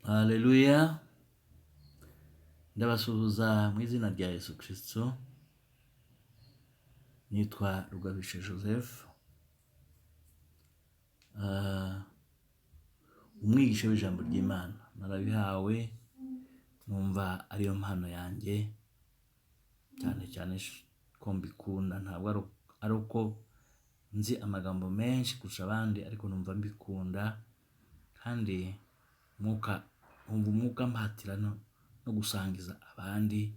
Haleluya, ndabasuhuza mu izina rya Yesu Kristo. Nitwa Rugabisha Joseph, umwigisha w'ijambo ry'Imana. Narabihawe, numva ariyo mpano yanjye, cyane cyane ko mbikunda. Ntabwo ari uko nzi amagambo menshi kurusha abandi, ariko numva mbikunda, kandi umwuka, nkumva umwuka mpatira no gusangiza abandi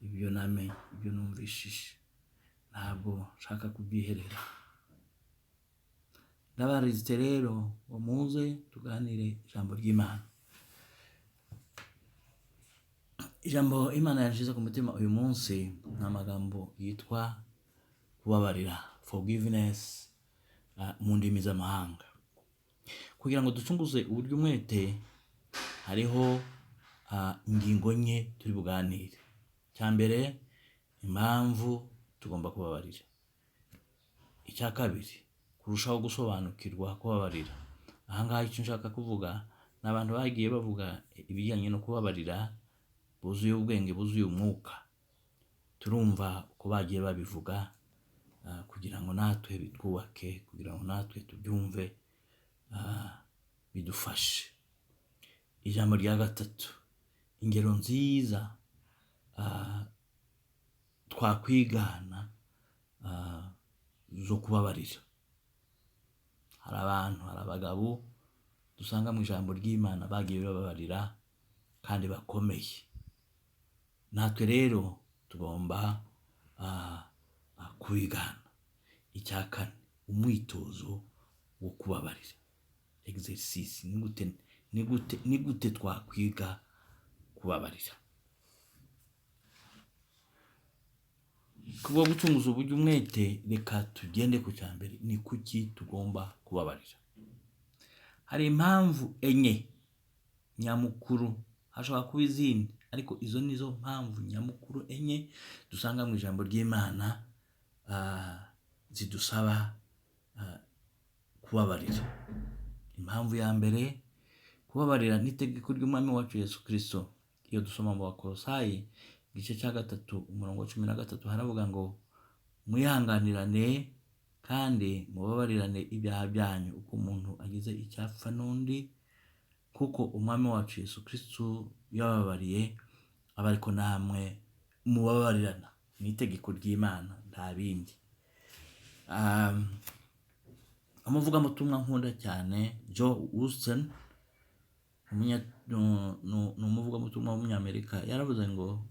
ibyo namenye, ibyo numvishije. Ntabwo nshaka kubyiherera. Ndabarizite rero ngo muze tuganire ijambo ry'Imana. Ijambo Imana yanshize ku mutima uyu munsi ni amagambo yitwa kubabarira, forgiveness, mu ndimi z'amahanga. Kugira ngo ducunguze uburyo umwete, hariho ingingo nke turi buganire. Icya mbere, impamvu tugomba kubabarira. Icya kabiri, kurushaho gusobanukirwa kubabarira. Aha ngaha icyo nshaka kuvuga ni abantu bagiye bavuga ibijyanye no kubabarira, buzuye ubwenge, buzuye umwuka. Turumva uko bagiye babivuga, kugira ngo natwe bitwubake, kugira ngo natwe tubyumve, bidufashe. Ijambo rya gatatu, ingero nziza twakwigana zo kubabarira. Hari abantu, hari abagabo dusanga mu ijambo ry'Imana bagiye bababarira kandi bakomeye. Natwe rero tugomba kubigana. Icya kane, umwitozo wo kubabarira, exercice. Ni gute twakwiga kubabarira? Kubwo gucunguza uburyo umwete, reka tugende ku cya mbere. Ni kuki tugomba kubabarira? Hari impamvu enye nyamukuru, hashobora kuba izindi, ariko izo ni zo mpamvu nyamukuru enye dusanga mu ijambo ry'Imana, zidusaba kubabarira. Impamvu ya mbere, kubabarira n'itegeko ry'Umwami wacu Yesu Kristo. Iyo dusoma mu Bakolosayi igice cya 3 umurongo wa 13, haravuga ngo mwihanganirane kandi mubabarirane ibyaha byanyu uko umuntu agize icyapfa n'undi, kuko Umwami wacu Yesu Kristo yababariye, aba ariko namwe mubabarirana. Ni itegeko ry'Imana, nta bindi. Umuvugabutumwa nkunda cyane, Joe Wilson, ni umuvugabutumwa w'umunyamerika, yaravuze ngo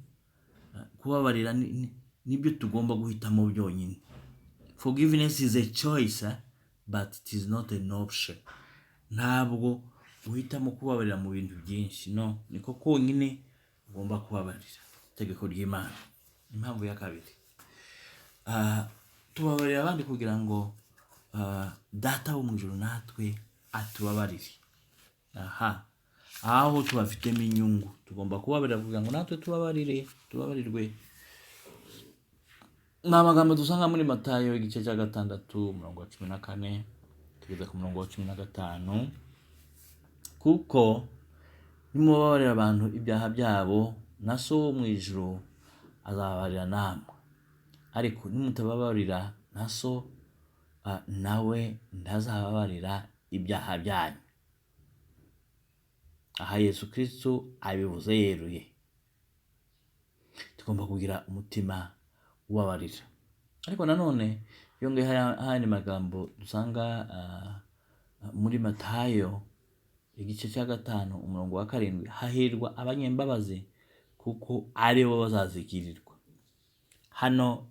kubabarira nibyo tugomba guhitamo byonyine. Forgiveness is a choice, but it is not an option. Ntabwo uhitamo kubabarira mu bintu byinshi, no niko konyine ugomba kubabarira, itegeko ry'Imana. Impamvu ya kabiri, tubabarira abandi kugira ngo Data wo mu ijuru natwe atubabarire. Aha aho tubafitemo inyungu, tugomba kubabarira kugira ngo natwe tubabarire, tubabarirwe. Ni amagambo dusanga muri Matayo igice cya 6 umurongo wa 14 tugeze ku murongo wa 15: kuko nimubabarira abantu ibyaha byabo, na So wo mu ijuru azababarira namwe, ariko nimutababarira, na So nawe ntazababarira ibyaha byanyu. Aha Yesu Kristo abivuze yeruye, tugomba kugira umutima ubabarira. Ariko nanone yongeyeho ayandi magambo dusanga muri Matayo igice cya 5 umurongo wa 7: hahirwa abanyembabazi, kuko aribo bazazigirirwa. Hano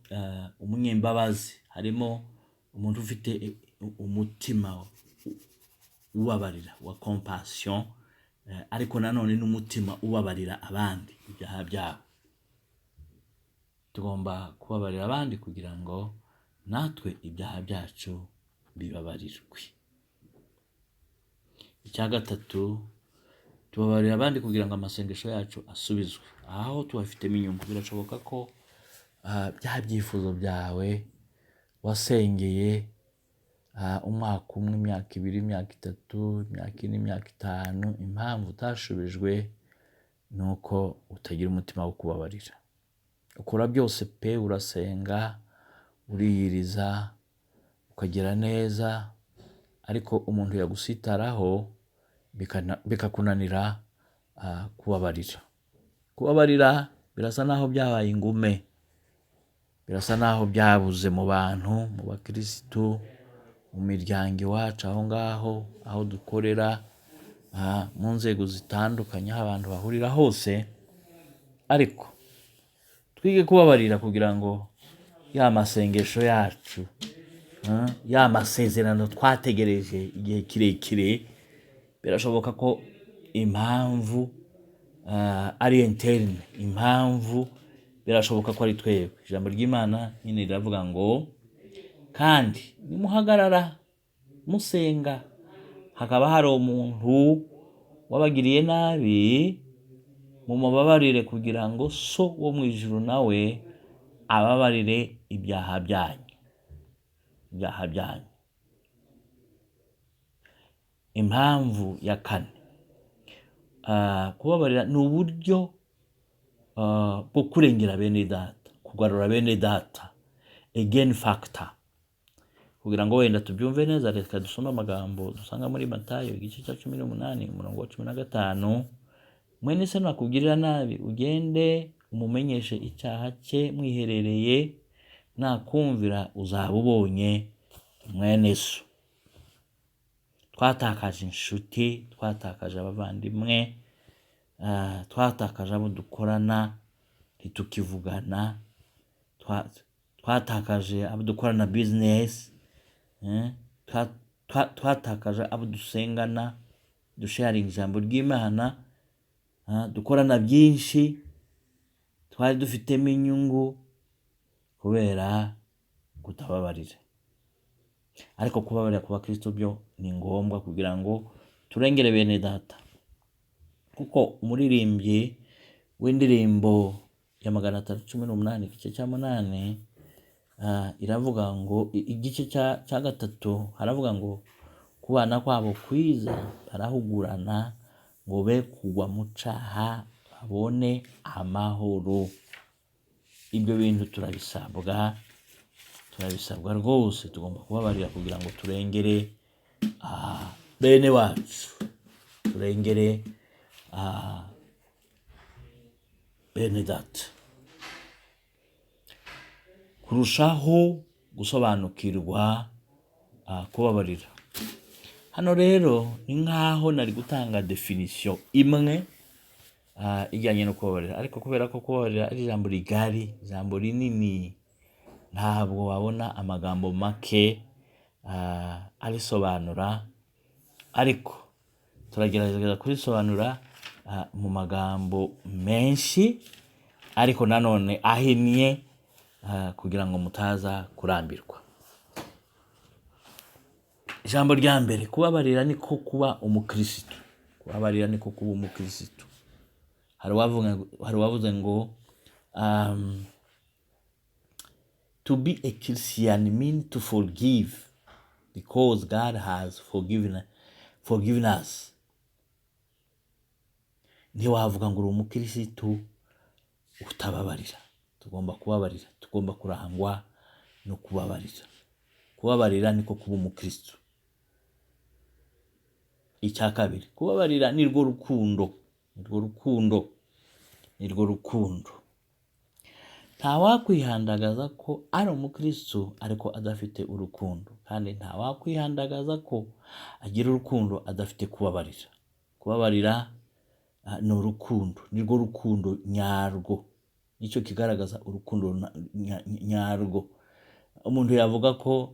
umunyembabazi harimo umuntu ufite umutima ubabarira wa compassion, ariko nanone n'umutima ubabarira abandi ibyaha byabo. Tugomba kubabarira abandi kugira ngo natwe ibyaha byacu bibabarirwe. Icya gatatu, tubabarira abandi kugira ngo amasengesho yacu asubizwe. Aho tubafitemo inyungu, birashoboka ko bya byifuzo byawe wasengeye. Umwaka umwe, imyaka 2, imyaka 3, imyaka 4, imyaka 5, impamvu utashubijwe ni uko utagira umutima wo kubabarira. Ukora byose pe, urasenga, uriyiriza, ukagira neza, ariko umuntu yagusitaraho bikakunanira kubabarira. Kubabarira birasa naho byabaye ingume, birasa naho byabuze mu bantu, mu bakirisitu, mu miryango iwacu aho ngaho, aho dukorera, mu nzego zitandukanye aho abantu bahurira hose. Ariko twige kubabarira kugira ngo ya masengesho yacu, ya masezerano twategereje igihe kirekire, birashoboka ko impamvu ari interne, impamvu birashoboka ko ari twebwe. Ijambo ry'Imana nyine riravuga ngo kandi nimuhagarara musenga, hakaba hari umuntu wabagiriye nabi, mumubabarire kugira ngo so wo mu ijuru nawe ababarire ibyaha byanyu. Ibyaha byanyu. Impamvu ya kane, kubabarira ni uburyo bwo kurengera bene data, kugarura bene data, again factor. Kugira ngo wenda tubyumve neza, reka dusome amagambo dusanga muri Matayo igice cya 18 umurongo wa 15. Mwene se nakugirira nabi, ugende umumenyeshe icyaha cye mwiherereye, nakumvira uzaba ubonye mwene so. Twatakaje inshuti, twatakaje abavandimwe, twatakaje abo dukorana ntitukivugana, twatakaje abo dukorana business, twatakaje abo dusengana, dusharinga ijambo ry'Imana, dukorana byinshi twari dufitemo inyungu kubera kutababarira. Ariko kubabarira ku bakristo byo ni ngombwa kugira ngo turengere bene data, kuko umuririmbyi w'indirimbo ya 318 igice cya 8, iravuga ngo igice cya 3 haravuga ngo kubana kwabo kwiza barahugurana ngo be kugwa mu caha babone amahoro. Ibyo bintu turabisabwa, turabisabwa rwose, tugomba kubabarira kugira ngo turengere bene wacu, turengere bene data. Kurushaho gusobanukirwa kubabarira. Hano rero ni nkaho nari gutanga definition imwe ijyanye no kubabarira, ariko kubera ko kubabarira ari ijambo rigari, ijambo rinini, ntabwo wabona amagambo make arisobanura, ariko turagerageza kurisobanura mu magambo menshi, ariko nanone ahinnye, kugira ngo mutaza kurambirwa. Ijambo rya mbere, kubabarira niko kuba umukirisitu. Kubabarira niko kuba umukirisitu. Hari uwavuze ngo to be a Christian means to forgive because God has forgiven us. Ntiwavuga ngo uri umukirisitu utababarira. Tugomba kubabarira, tugomba kurangwa no kubabarira. Kubabarira niko kuba umukirisitu. Icya kabiri, kubabarira ni rwo rukundo, ni rwo rukundo, ni rwo rukundo. Ntawakwihandagaza ko ari umukirisitu ariko adafite urukundo, kandi ntawakwihandagaza ko agira urukundo adafite kubabarira. Kubabarira ni urukundo, ni rwo rukundo nyarwo, nicyo kigaragaza urukundo nyarwo. Umuntu yavuga ko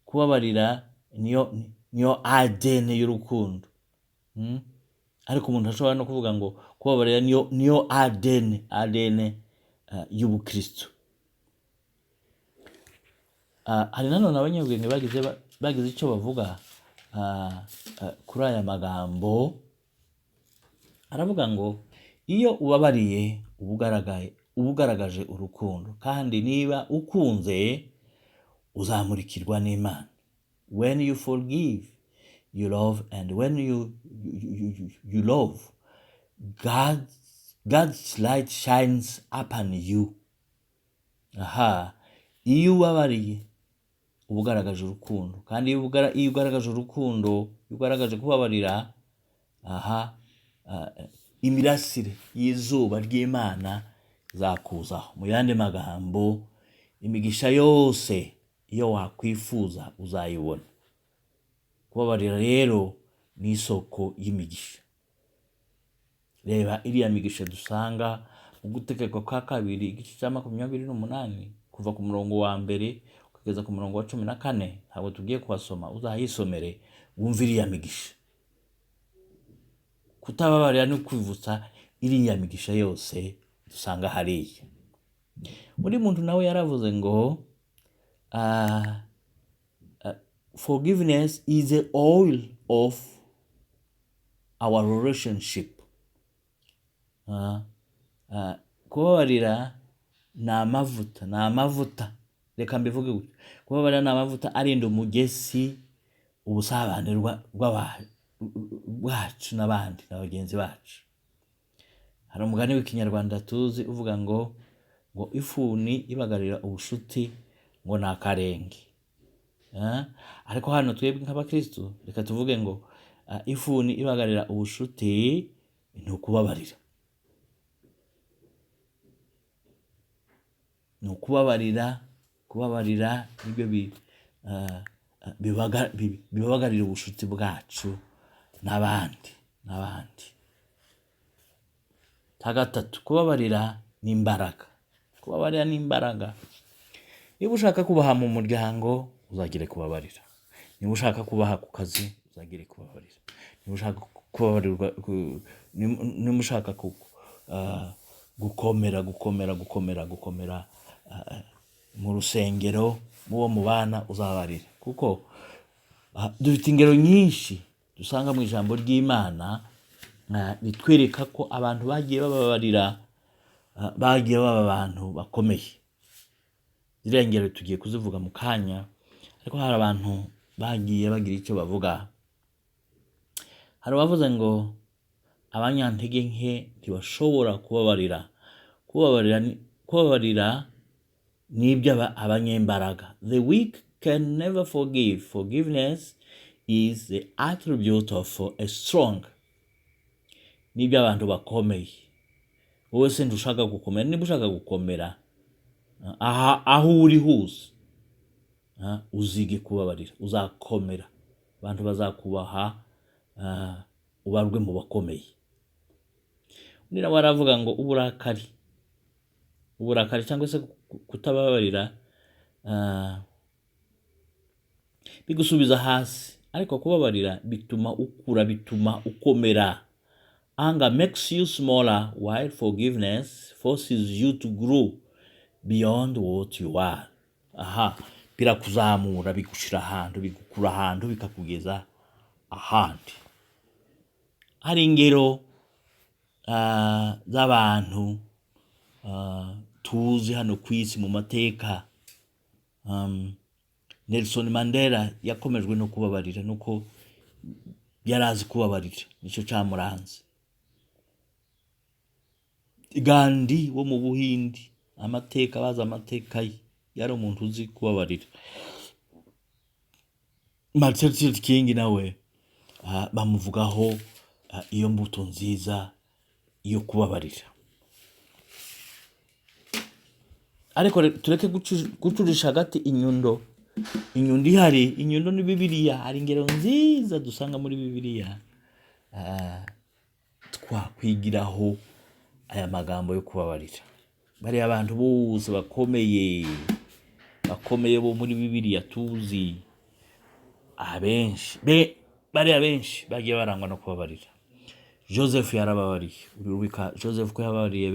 kubabarira niyo ADN y'urukundo, Ariko umuntu ashobora no kuvuga ngo kubabarira niyo ADN y'ubukristo. Hari nanone abanyabwenge bagize icyo bavuga kuri aya magambo. Aravuga ngo iyo ubabariye uba ugaragaje urukundo, kandi niba ukunze uzamurikirwa n'Imana. When you forgive, you love, and when you love, God's light shines upon you. Aha, iyo ubabariye uba ugaragaje urukundo, kandi iyo ugaragaje urukundo, iyo ugaragaje kubabarira, aha, imirasire y'izuba ry'Imana izakuzaho. Mu yandi magambo, imigisha yose iyo wakwifuza uzayibona. Kubabarira rero ni isoko y'imigisha. Reba iriya migisha dusanga mu Gutegeka kwa kabiri igice cya 28, kuva ku murongo wa 1 kugeza ku murongo wa 14. Ntabwo tugiye kuhasoma, uzayisomere wumve iriya migisha. Kutababarira ni kwivutsa iriya migisha yose dusanga hariya. Undi muntu nawe yaravuze ngo forgiveness is the oil of our relationship. Kubabarira ni amavuta, ni amavuta. Reka mbivuge gutya, kubabarira ni amavuta arinda umugesi ubusabane bwacu n'abandi na bagenzi bacu. Hari umugani w'ikinyarwanda tuzi uvuga ngo ifuni ibagarira ubushuti ngo ni akarenge. Ariko hano twebwe nk'abakristo reka tuvuge ngo ifuni ibagarira ubushuti ni ukubabarira. Ni ukubabarira, kubabarira nibyo bibagarira ubushuti bwacu n'abandi, n'abandi. Gatatu, kubabarira ni imbaraga. Kubabarira ni imbaraga. Niba ushaka kubaha mu muryango, uzagire kubabarira. Niba ushaka kubaha ku kazi, uzagire kubabarira. Niba ushaka kubabarirwa, niba ushaka gukomera, gukomera, gukomera, gukomera, mu rusengero, mubo mubana, uzabarira. Kuko dufite ingero nyinshi dusanga mu ijambo ry'Imana, ritwereka ko abantu bagiye bababarira, bagiye baba abantu bakomeye. Ziriya ngero tugiye kuzivuga mu kanya, ariko hari abantu bagiye bagira icyo bavuga. Hari abavuze ngo abanyantege nke ntibashobora kubabarira. Kubabarira ni iby'abanyembaraga. The weak can never forgive. Forgiveness is the attribute of a strong. Ni iby'abantu bakomeye. Wowe se ntushaka gukomera? Niba ushaka gukomera, aho uri hose, uzige kubabarira, uzakomera. Abantu bazakubaha, ubarwe mu bakomeye. Undi nawe aravuga ngo uburakari cyangwa se kutababarira, bigusubiza hasi, ariko kubabarira bituma ukura, bituma ukomera. Anger makes you smaller, while forgiveness forces you to grow beyond what you are. Aha, birakuzamura, bigushira ahantu, bigukura ahantu, bikakugeza ahandi. Hari ingero z'abantu tuzi hano ku isi mu mateka. Nelson Mandela yakomejwe no kubabarira, nuko yarazi kubabarira, nicyo cyamuranze. Gandhi wo mu Buhindi, amateka, bazi amateka ye, yari umuntu uzi kubabarira. Martin Luther King nawe bamuvugaho iyo mbuto nziza yo kubabarira. Ariko tureke gucurisha hagati inyundo. Inyundo ihari, inyundo ni Bibiliya. Hari ingero nziza dusanga muri Bibiliya, twakwigiraho aya magambo yo kubabarira. Bariya abantu bose bakomeye bo muri Bibiliya tuzi, abenshi bariya benshi bagiye barangwa no kubabarira. Joseph yarababariye. Uribuka Joseph ko yababariye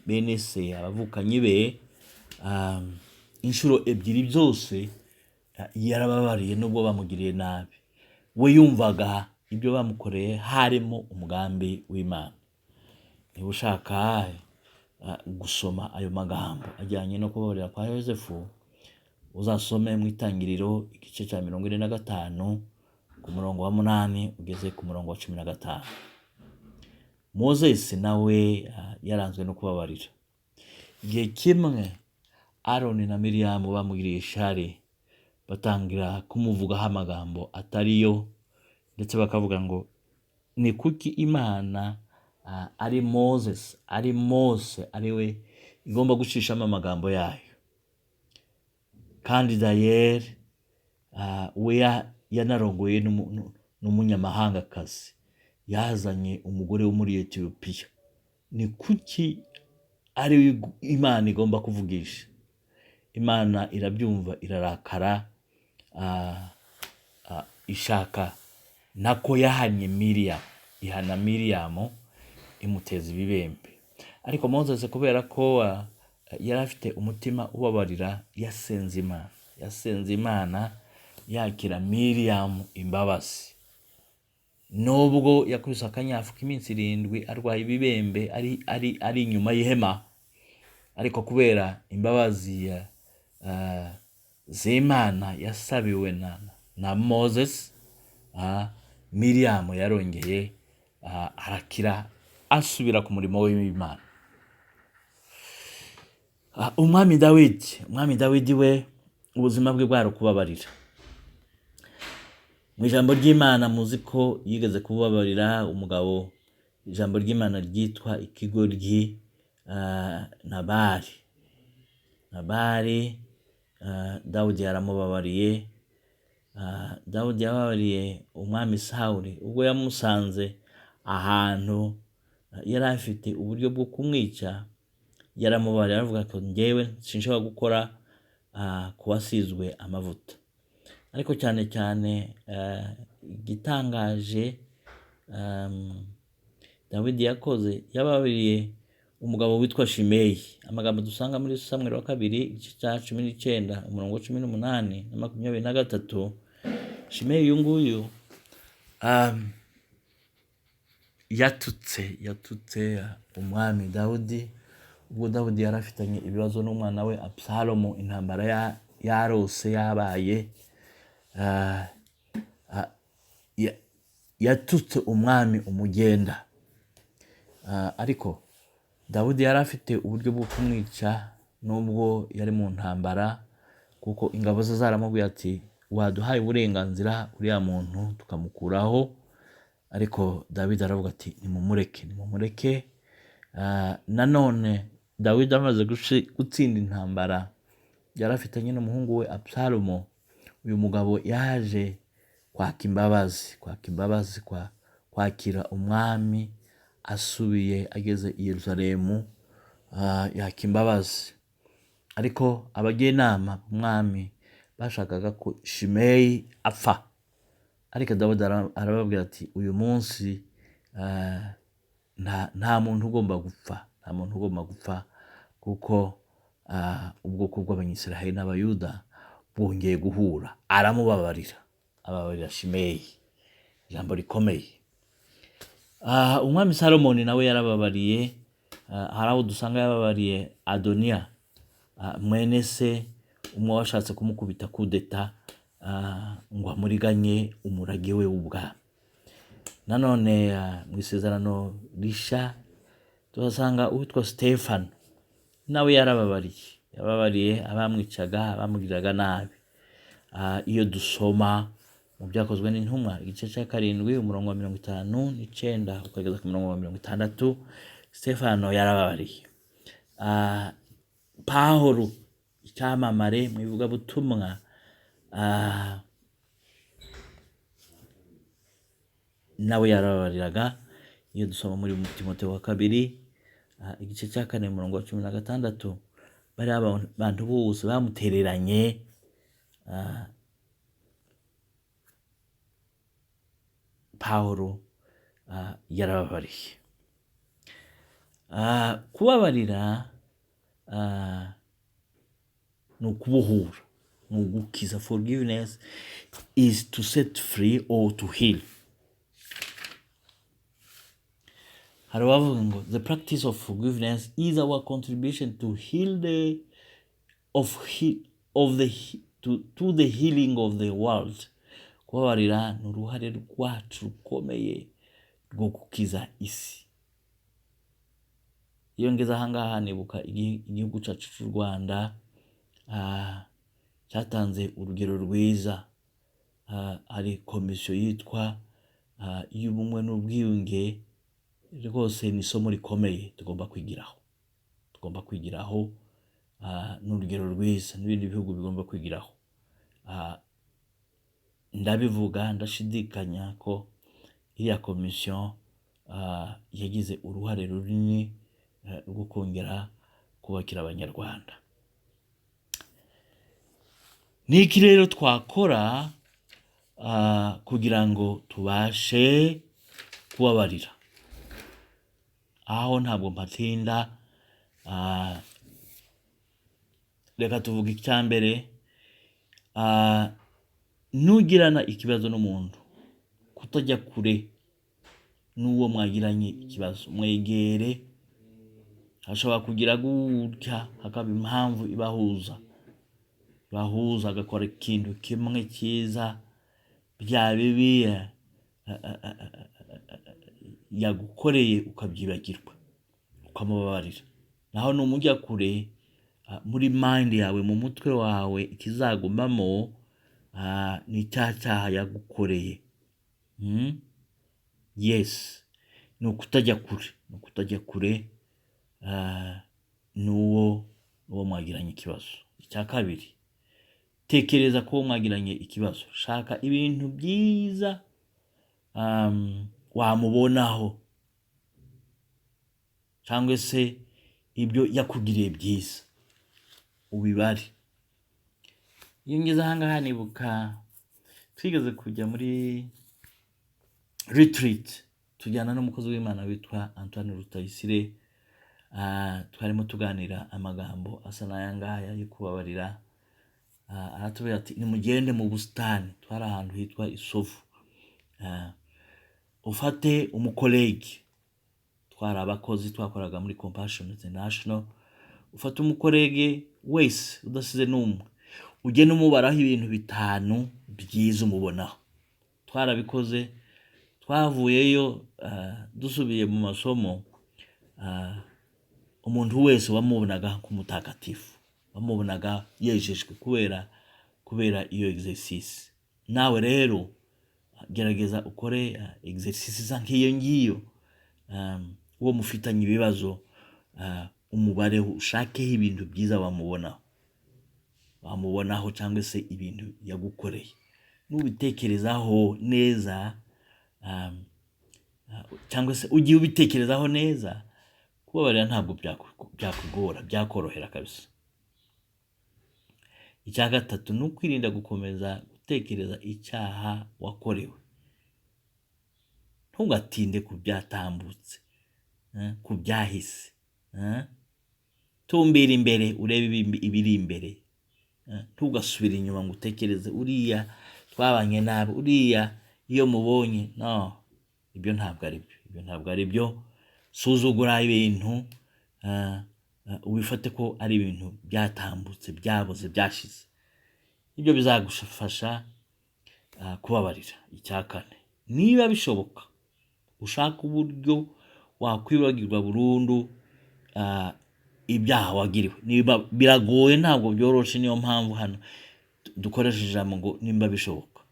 bene se, abavukanyi be, inshuro ebyiri zose yarababariye nubwo bamugiriye nabi. We yumvaga ibyo bamukoreye harimo umugambi w'Imana. Niba ushaka gusoma ayo magambo ajyanye no kubabarira kwa Yosefu, Uzasome mu Itangiriro igice cya 45, ku murongo wa 8 ugeze ku murongo wa 15. Moses nawe yaranzwe no kubabarira. Igihe kimwe Aroni na Miriyamu bamugiriye ishari, batangira kumuvugaho amagambo atariyo, ndetse bakavuga ngo ni kuki Imana ari Moses, ari Mose, ari we igomba gucishamo amagambo yayo, kandi Dayeri we yanarongoye n'umunyamahangakazi, yazanye umugore wo muri Etiyopiya, ni kuki ari we Imana igomba kuvugisha? Imana irabyumva, irarakara, ishaka nako yahanye Miriyamu, ihana Miriyamu imuteza ibibembe. Ariko Moses, kubera ko yari afite umutima ubabarira, yasenze Imana, yasenze Imana yakira Miriyamu imbabazi, nubwo yakubise akanyafu k'iminsi 7 arwaye ibibembe ari inyuma y'ihema, ariko kubera imbabazi z'Imana yasabiwe na Moses, Miriyamu yarongeye arakira, asubira ku murimo w'Imana. Umwami Dawidi, umwami Dawidi we ubuzima bwe bwari ukubabarira. Mu ijambo ry'Imana muzi ko yigeze kubabarira umugabo, ijambo ry'Imana ryitwa ikigoryi, Nabali. Nabali, Dawidi yaramubabariye. Dawidi yababariye umwami Sawuli ubwo yamusanze ahantu yari afite uburyo bwo kumwica, yaramubabariye aravuga ko njyewe sinshobora gukora ku wasizwe amavuta. Ariko cyane cyane igitangaje Dawidi yakoze, yababariye umugabo witwa Shimeyi. Amagambo dusanga muri Samweli wa kabiri igice cya 19 umurongo wa 18 na 23. Shimeyi uyu nguyu yatutse umwami Dawidi ubwo Dawidi yari afitanye ibibazo n'umwana we Abusalomu, intambara yarose yabaye. Yatutse umwami umugenda. Ariko Dawidi yari afite uburyo bwo kumwica nubwo yari mu ntambara, kuko ingabo ze zaramubwiye ati waduhaye uburenganzira uriya muntu tukamukuraho, ariko Dawidi aravuga ati nimumureke, nimumureke. Nanone Dawidi amaze gutsinda intambara yari afitanye n'umuhungu we Abusalomu, uyu mugabo yaje kwaka imbabazi, kwaka imbabazi, kwakira umwami asubiye ageze i Yerusalemu, yaka imbabazi. Ariko abajyanama b'umwami bashakaga ko Shimeyi apfa, ariko Dawidi arababwira ati uyu munsi nta muntu ugomba gupfa, nta muntu ugomba gupfa, kuko ubwoko bw'Abanyisiraheli n'Abayuda bwongeye guhura. Aramubabarira, ababarira Shimeyi, ijambo rikomeye. Umwami Salomoni nawe yarababariye. Hari aho dusanga yababariye Adoniya, mwene se umwe washatse kumukubita kudeta, ngo amuriganye umurage we w'ubwami. Nanone mu isezerano risha tuhasanga uwitwa Stefano, nawe yarababariye, yababariye abamwicaga, abamugiriraga nabi. Iyo dusoma mu byakozwe n'intumwa igice cya 7 umurongo wa 59 ukageza ku murongo wa 60, Stefano yarababariye. Pawulo icyamamare mu ivugabutumwa, nawe yarababariraga. Iyo dusoma muri Timoteyo wa kabiri igice cya 4 umurongo wa 16, bariya bantu bose bamutereranye, Pawulo yarababariye. Kubabarira ni ukubohora, ni ugukiza. Forgiveness is to set free or to heal. Hari abavuga ngo the practice of forgiveness is our contribution to heal the of heal, of the to the healing of the world. Kubabarira ni uruhare rwacu rukomeye rwo gukiza isi. Iyo ngeze ahangaha nibuka igihugu cyacu cy'u Rwanda cyatanze urugero rwiza. Hari komisiyo yitwa iy'ubumwe n'ubwiyunge. Rwose ni isomo rikomeye tugomba kwigiraho. Ni urugero rwiza n'ibindi bihugu bigomba kwigiraho. Ndabivuga ndashidikanya ko iriya komisiyo yagize uruhare runini rwo kongera kubakira Abanyarwanda. Ni iki rero twakora kugira ngo tubashe kubabarira? Aho ntabwo mpatinda. Reka tuvuge icya mbere. Nugirana ikibazo n'umuntu, kutajya kure n'uwo mwagiranye ikibazo, mwegere. Hashobora kugira gutya hakaba impamvu ibahuza, agakora ikintu kimwe cyiza, bya bibi yagukoreye ukabyibagirwa, ukamubabarira. Naho numujya kure, muri mind yawe, mu mutwe wawe, ikizagumamo ni cya cyaha yagukoreye. Yes, ni ukutajya kure n'uwo uwo mwagiranye ikibazo. Icya kabiri, tekereza ko uwo mwagiranye ikibazo, shaka ibintu byiza wamubonaho cyangwa se ibyo yakugiriye byiza, ubibare. Iyo ngeze ahangaha nibuka twigeze kujya muri retreat, tujyana n'umukozi w'Imana witwa Antoine Rutayisire. Twarimo tuganira amagambo asa n'aya ngaya yo kubabarira. Aratubwira ati: "Nimugende mu busitani." Twari ahantu hitwa Isovu. Ufate umucollègue, twari abakozi twakoraga muri Compassion International, ufate umucollègue wese udasize n'umwe, ugende umubaraho ibintu bitanu byiza umubonaho. Twarabikoze, twavuyeyo dusubiye mu masomo, umuntu wese wamubonaga nk'umutagatifu, wamubonaga yejejwe kubera iyo exercice. Nawe rero gerageza ukore exercice isa nk'iyo ngiyo. Uwo mufitanye ibibazo, umubareho, ushakeho ibintu byiza wamubonaho cyangwa se ibintu yagukoreye. Nubitekerezaho neza, cyangwa se ugiye ubitekerezaho neza, kubabarira ntabwo byakugora, byakorohera kabisa. Icya gatatu ni ukwirinda gukomeza gutekereza icyaha wakorewe. Ntugatinde ku byatambutse, ku byahise. Tumbira imbere, urebe ibiri imbere. Ntugasubire inyuma ngo utekereze uriya twabanye nabi, uriya iyo mubonye. No, ibyo ntabwo ari byo, ibyo ntabwo ari byo. Suzugura ibintu, ubifate ko ari ibintu byatambutse, byaboze, byashize. Ibyo bizagufasha kubabarira. Icya kane, niba bishoboka, ushaka uburyo wakwibagirwa burundu ibyaha wagiriwe. Niba biragoye, ntabwo byoroshe, niyo mpamvu hano dukoresha ijambo ngo nimba bishoboka.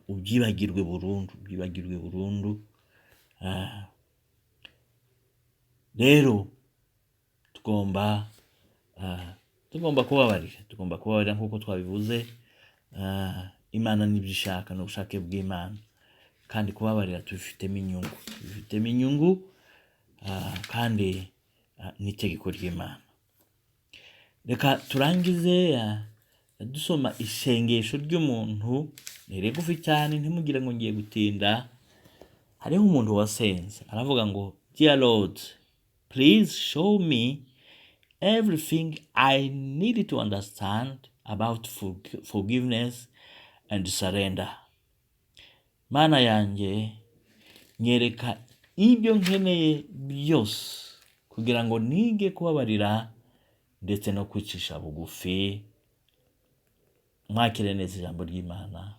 Ubyibagirwe burundu, ubyibagirwe burundu. Rero tugomba kubabarira nk'uko twabivuze. Imana nibyo ishaka, ni ubushake bw'Imana, kandi kubabarira tubifitemo inyungu, kandi n'itegeko ry'Imana. Reka turangize dusoma isengesho ry'umuntu. Ni rigufi cyane, ntimugire ngo ngiye gutinda. Hariho umuntu wasenze aravuga ngo: "Dear Lord, please show me everything I need to understand about forgiveness and surrender." Mana yanjye, nyereka ibyo nkeneye byose kugira ngo nige kubabarira ndetse no kwicisha bugufi. Mwakire neza ijambo ry'Imana.